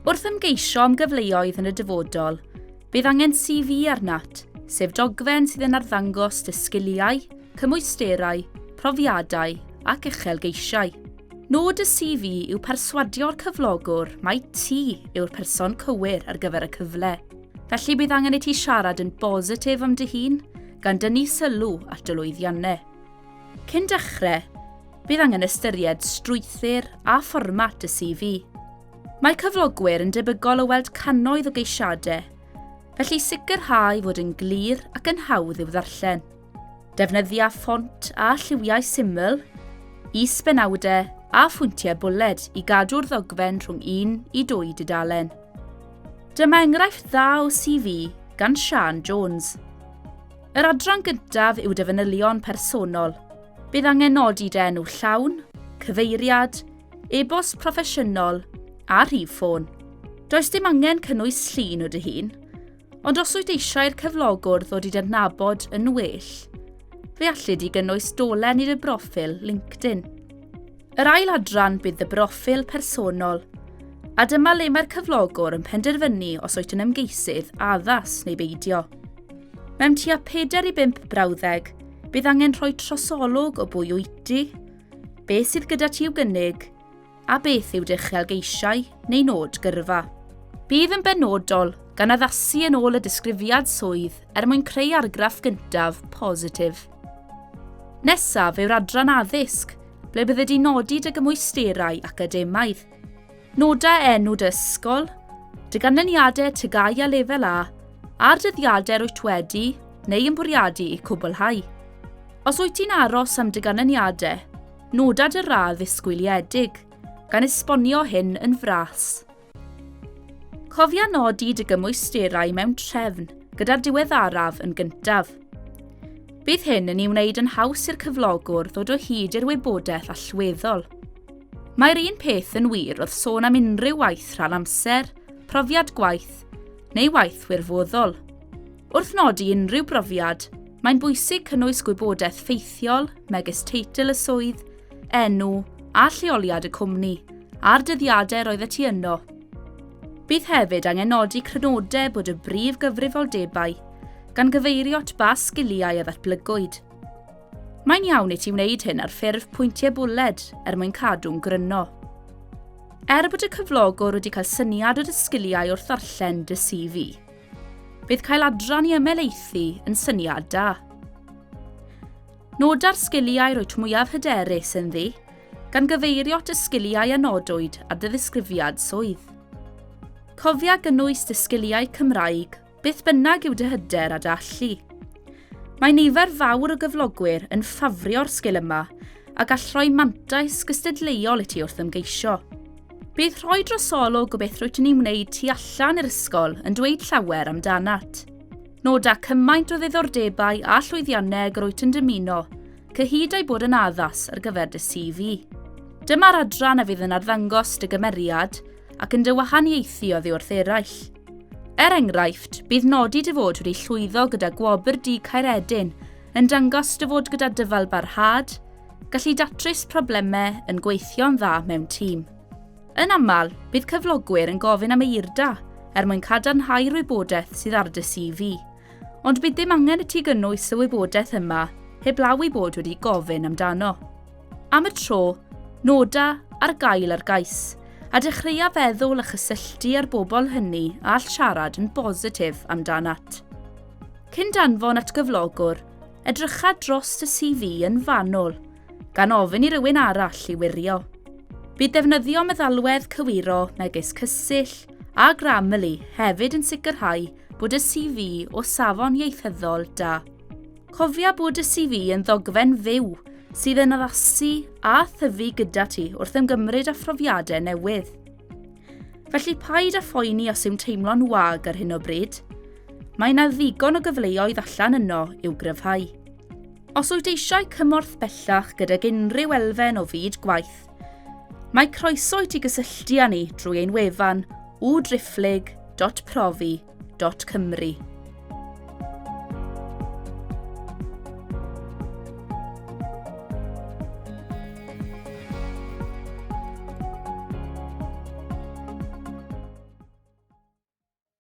Wrth ymgeisio am gyfleoedd yn y dyfodol, bydd angen CV arnat, sef dogfen sydd yn arddangos dy sgiliau, cymwysterau, profiadau ac uchelgeisiau. Nod y CV yw perswadio'r cyflogwr mai ti yw'r person cywir ar gyfer y cyfle. Felly bydd angen i ti siarad yn bositif am dy hun, gan dynnu sylw at dy lwyddiannau. Cyn dechrau, bydd angen ystyried strwythur a fformat y CV. Mae cyflogwyr yn debygol o weld cannoedd o geisiadau, felly sicrhau fod yn glir ac yn hawdd i'w ddarllen. Defnyddia ffont a lliwiau syml, is-benawdau a phwyntiau bwled i gadw'r ddogfen rhwng un i dwy dudalen. Dyma enghraifft dda o CV gan Siân Jones. Yr adran gyntaf yw dy fanylion personol. Bydd angen nodi dy enw llawn, cyfeiriad, e-bost proffesiynol a rhif ffôn. Does dim angen cynnwys llun o dy hun, ond os wyt eisiau i'r cyflogwr ddod i dy adnabod yn well, fe alli di gynnwys dolen i dy broffil LinkedIn. Yr ail adran bydd dy broffil personol, a dyma le mae'r cyflogwr yn penderfynu os wyt yn ymgeisydd addas neu beidio. Mewn tua 4 i 5 brawddeg, bydd angen rhoi trosolwg o bwy wyt ti, beth sydd gyda ti i'w gynnig, a beth yw dy uchelgeisiau neu nod gyrfa. Bydd yn benodol, gan addasu yn ôl y disgrifiad swydd er mwyn creu argraff gyntaf positif. Nesaf yw'r adran addysg, ble bydde di nodi dy gymwysterau academaidd. Noda enw dy ysgol, dy ganlyniadau TGAU a Lefel A, a'r dyddiadau rwyt wedi neu yn bwriadu eu cwblhau. Os wyt ti'n aros am dy ganlyniadau, noda dy radd ddisgwyliedig, gan esbonio hyn yn fras. Cofia nodi dy gymwysterau mewn trefn, gyda'r diweddaraf yn gyntaf. Bydd hyn yn ei wneud yn haws i'r cyflogwr ddod o hyd i'r wybodaeth allweddol. Mae'r un peth yn wir wrth sôn am unrhyw waith rhan amser, profiad gwaith, neu waith wirfoddol. Wrth nodi unrhyw brofiad, mae'n bwysig cynnwys gwybodaeth ffeithiol megis teitl y swydd, enw a lleoliad y cwmni, a'r dyddiadau roeddet ti yno. Bydd hefyd angen nodi crynodeb o dy brif gyfrifoldebau, gan gyfeirio at ba sgiliau a ddatblygwyd. Mae'n iawn i ti wneud hyn ar ffurf pwyntiau bwled er mwyn cadw'n gryno. Er bod y cyflogwr wedi cael syniad o dy sgiliau wrth ddarllen dy CV, bydd cael adran i ymhelaethu yn syniad da. Noda'r sgiliau rwyt mwyaf hyderus ynddi, gan gyfeirio at y sgiliau a nodwyd ar dy ddisgrifiad swydd. Cofia gynnwys dy sgiliau Cymraeg, beth bynnag yw dy hyder a dy allu. Mae nifer fawr o gyflogwyr yn ffafrio'r sgil yma a gall rhoi mantais gystadleuol i ti wrth ymgeisio. Bydd rhoi drosolwg o beth rwyt yn ei wneud tu allan i'r ysgol yn dweud llawer amdanat. Noda cymaint o ddiddordebau a llwyddiannau ag yr wyt yn dymuno, cyhyd â'i bod yn addas ar gyfer dy CV. Dyma'r adran a fydd yn arddangos dy gymeriad ac yn dy wahaniaethu oddi wrth eraill. Er enghraifft, bydd nodi dy fod wedi llwyddo gyda Gwobr Dug Caeredin yn dangos dy fod gyda dyfalbarhad, gallu datrys problemau, yn gweithio'n dda mewn tîm. Yn aml, bydd cyflogwyr yn gofyn am eirda er mwyn cadarnhau'r wybodaeth sydd ar dy CV, ond bydd dim angen i ti gynnwys y wybodaeth yma heblaw ei bod wedi gofyn amdano. Am y tro, noda ar gael ar gais, a dechreua feddwl a chysylltu â'r bobl hynny a all siarad yn bositif amdanat. Cyn danfon at gyflogwr, edrycha dros dy CV yn fanwl, gan ofyn i rywun arall i wirio. Bydd defnyddio meddalwedd cywiro megis Cysill a Grammarly hefyd yn sicrhau bod y CV o safon ieithyddol da. Cofia bod y CV yn ddogfen fyw sydd yn addasu a thyfu gyda ti wrth ymgymryd â phrofiadau newydd. Felly paid â phoeni os yw'n teimlo'n wag ar hyn o bryd. Mae yna ddigon o gyfleoedd allan yno i'w gryfhau. Os wyt eisiau cymorth bellach gydag unrhyw elfen o fyd gwaith, mae croeso i ti gysylltu â ni drwy ein wefan www.driphlyg.profi.cymru.